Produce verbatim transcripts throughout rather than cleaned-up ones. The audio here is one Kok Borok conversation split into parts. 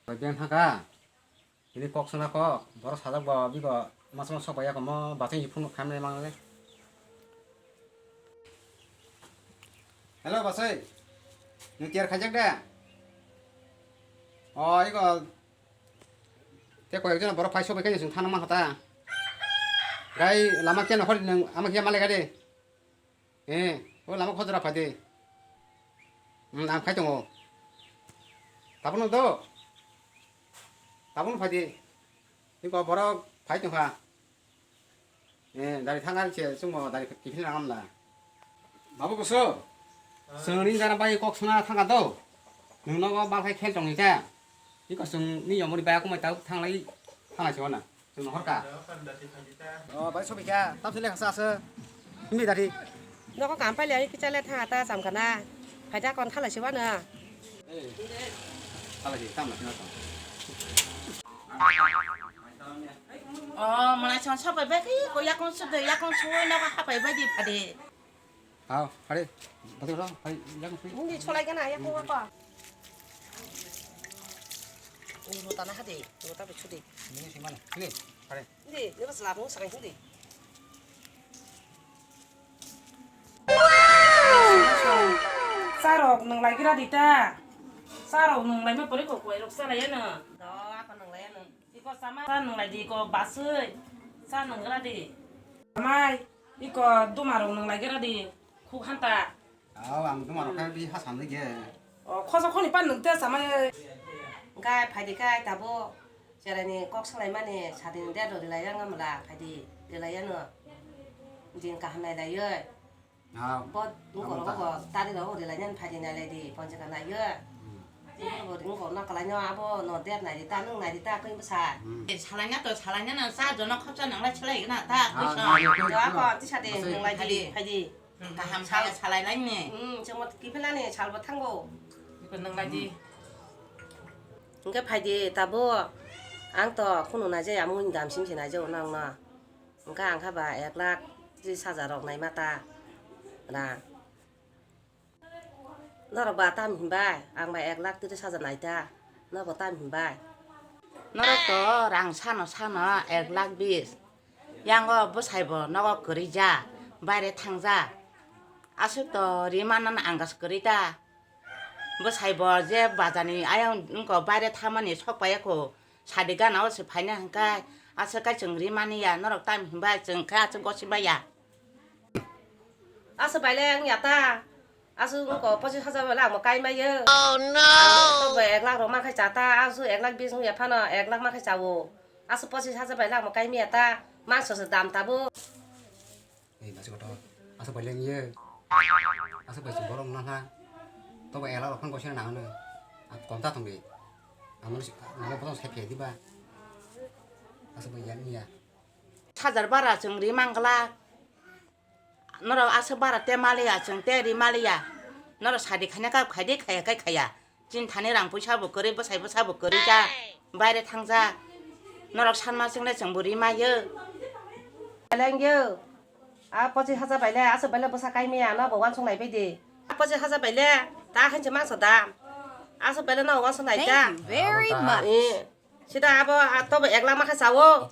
Bai beng thangkha. Ini kok sona kok. Borok sajak bo bigo mas mas sok bai yakomo bateng ji phunuk khamnai mangle. Hello, basai. Nung tiar khajak da? O, iko. Te koyek jona borok phai sobai khe chwng thana mankha ta. Gai lama khe nokhor nung ama khe malai gade. Eh, o lama khojora phai de. Hmm, ang khai tongo. Tabuk nung do. Tabuk nung phai de. Iko borok phai tongkha. Eh, dari thang ari se chwngbo dari kiphilna ngamla. Babu Kusu, chwng ring jana bai kok suna thangkha do. Nwng nogo bal khai khel tongni ta. Iko chwng ni yomoni bai kumai tau thanglai, thanglai se wana. Chwng horka. O, bai sobi kha, tam se lekha sa se. Himbi dari. Nogo kam paili ai kichale thangkha ta chamkha na. Phaida kon thalai se wana. Eh, thalai se, tamla se na. O, malai chong sapai bai khe, ko yakung sudai, yakung suwai nogo hapai bai di phade. Aw, phade. Bati lo, phade, yakung sui. Hindi cholai gana, yakung apa? Uru tanah hade, uru tapi sudi. Ini si mana? Ini, phade. Hindi, ini pas lapung sakai hindi. Sarok nung lai gira dita. Sarok nung lai ma pore ko koi rok salai ano. Do, apa nung lai ano? Iko sama sa nung lai di, iko basui. Sa nung gra di. Mai, iko duma rok nung lai gra di. Khuk hanta. Aw, ang duma rok khe bi ha san de ge. O, khosa khoni pan nung te sama. Gai phai di kai tabo. Cherai ni kok salai mani sadi ni der rok rilai yang amla phai di. Rilai yang no. Din kaham nai lai ye. Aw. Bo, ang bo ta. Tari rok rilai nani phai di nai lai di, ponjaka nai yo. Hmm. Bo, bo, wngkor no kalai no, abo no der nai di ta, nwng nai di ta, koi bwsa. Hmm. Eh, salai na to, salai na no, sa jono khopsa nang lai salai na ta, koi sa. Aw, nai yo, koi. Tisa di, nwng lai di, phai di. Hmm, kaham sal-, salai, salai lai ni. Hmm, chwng mo kiphilani, sal bo thango. Iko nwng lai di. Hmm. Hwnkhe phai di, tabo. Ang to khunu nai jaya, mui dam sim se nai jao nang no. Wngkha, wngkha ba ek lakh tris hajar rok naima ta rang. Norok ba tam hinbai, ang ba ek lakh tris hajar nai ta, norok ba tam hinbai. Norok to rang sano sano ek lakh bis. Yango bwsai bo nogo kwrwi ja, baire thang ja. Aswk to ri manna ang gas kwrwi ta. Bwsai bo je bazar ni ayang wngkha baire thamani sok paiya kho, sadi gana o se phaina hwnkhe aswk kai chwng ri mani ya, norok tam hinbai chwng khe aswk gosi maya. Aswk baile wngya ta, aswk wngkha pochis hajar baile ang bo kai maya. Oh no! Ang tok bai ek lakh rok ma khai cha ta, aswk ek lakh bis wngya phano ek lakh ma khai cha o, aswk pochis hajar baile ang bo kai maya ta, mangso se dam tabuk. Ei, basi kotor. Aswk bai leng ye. Aswk bai chwng borok wngna kha. Tobo ela rok phano gosi nang ano. Ang konta thong di. Ang mano si, ang mano botong sai khe di ba. Aswk bai yan ya. Hajar bara chwng ri mangla. Norok aswk bara te maliya, chwng te ri maliya. Norok sadi khaina ka khai di, khaya kai khaya. Chini thani rang puisa bo kwrwi, bwsai bwsa bo kwrwi jak, baire thangjak. Norok sanma chwngle chwng bo ri maio. Beleng yo. A pochis hajar baile, aswk baile bwsa kai maya, ano bo uansuk nai bai di. A pochis hajar baile, ta khainse mangsa dam. Aswk baile no uansuk nai ta. Thank you very much. Eh, sida abo, a tobo ek lakh ma kha sao.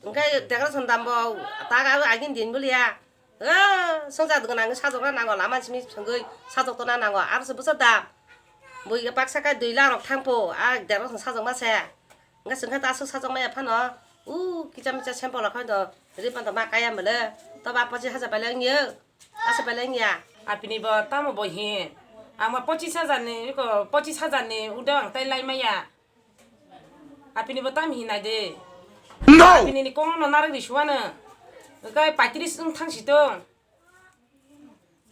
Hwnkhe decoration dam bo, ta abo agini din bulia. Ah, swngjak gwnang sajokna nango, lama simi swngwi sajok tongna nango, aro se bwsa dam. Bui baksa khe dui lakh rok thangpho, a dero song sajokma se. Hwnkhe chwng khe ta aswk sajokmaya phano, u kicha micha sample rok khaino ri phanto ma kaya mole, toba pochis hajar baile wngya, aswk baile wngya. Apini bo tamo bo hi, ang ma pochis hajar ni, iko pochis hajar ni udo ang tai lai maya. Apini bo tam hinai de. No! Apini ni kong no narwk ri suano. Kai paitris wng thang si tong.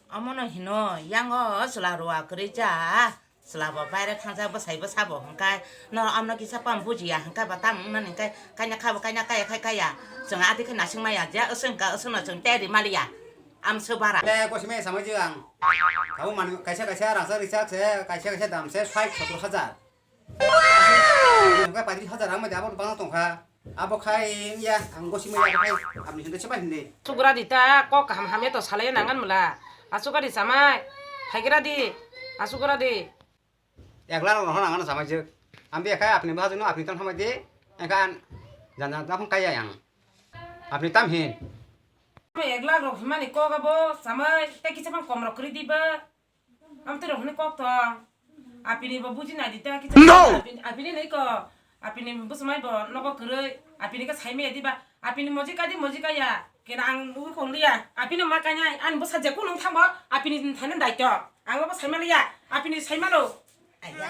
Amo no hino, yango chwla rua kwrwi cha. Chwla bo baire thang cha, bwsai bwsa bo hwnkhe. No amno kisa pam bujiya hwnkhe ba tam wng nani hwnkhe kaina kha bo kaina kaya khai kaya. Chwng adi khe nasing maya je, aswk wngkha aswk no chwng teri maliya. Am se bara. Le kosi me samai je ang. Abo mani kaisa kaisa rangchak richak se, kaisa kaisa dam se sait sotor hajar. Hwnkhe paitris hajar ang madi abo bangno tongkha. Abo khai ya, ang gosi maya abo khai, aboni hwnkhe se bai hwndi. Sugra di ta, kok kaham hamya to salai nangan mula. Asugra di samai, haigra di, asugra di. Ek lakh rok no nangan samai jek. Ambi akhai apni bhajwkno apni tong hamai di, engkha an janja daphang kaiya ang. Apni tam hin. Ek lakh rok himani kok abo samai tei kisa phang kom rok kwrwi di ba. Amtwi rok hwnwi kok thong. Apini bo buji nai di ta kisa. No! Apini, apini nai ko. Apini bwswmai bo nogo kwrwi. Apini khe sai maya di ba. Apini moji ka di moji ka ya. Kena ang ui kong liya. Apini ma ka nai. Ani bwsa je kunung thang bo. Apini thani daito. Ang bo sai ma liya. Apini sai ma lo. Aya.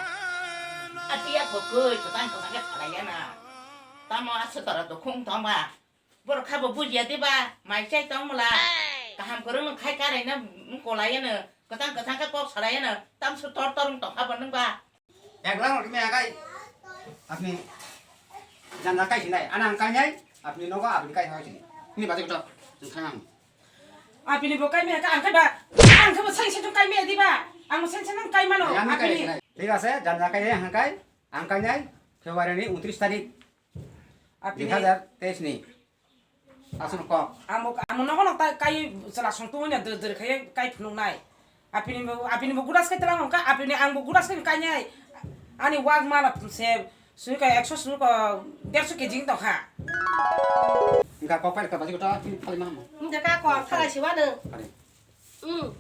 Ati ya kokoi, kotang kotang khe salai ya na. Tamo aswk dora dokhung tong ba. Borok kha bo bujiya diba, mai chai tong mala. Kaham kwrwng no khai karai na kolai ano, kwchang kwchang khe kok salai ano, tamswk tor tor wng tong kha bo nwng ba. Ek lang rok me akai, apni janja kai sinai, ana ang kainai, apni nogo apni kai sinai. Ni bajik to, nwng thang ang. Apni bo kai me ka ang kai ba, ang khe bo sai se kai me diba, ang sai se nang kai mano, Yang kai apni. Sinai. Thik ase, janja kai ang kai, ang kainai, February ni untris tarik. Apni. Dui hazar teis ni. Aswk kok. Amo, amo nogo no ta kai chwla song tongwi na dwr dwr khai kai phunuk nai. Apini bo, apini bo gudas kai tlang ka, apini ang bo gudas kai kai nai. Ani wak mala se sui ka ekso sui ka derso keji tong kha. Engka kok pai ka baji kota phali mamo. Engka ka kok thalai siwano. Kare. Hmm.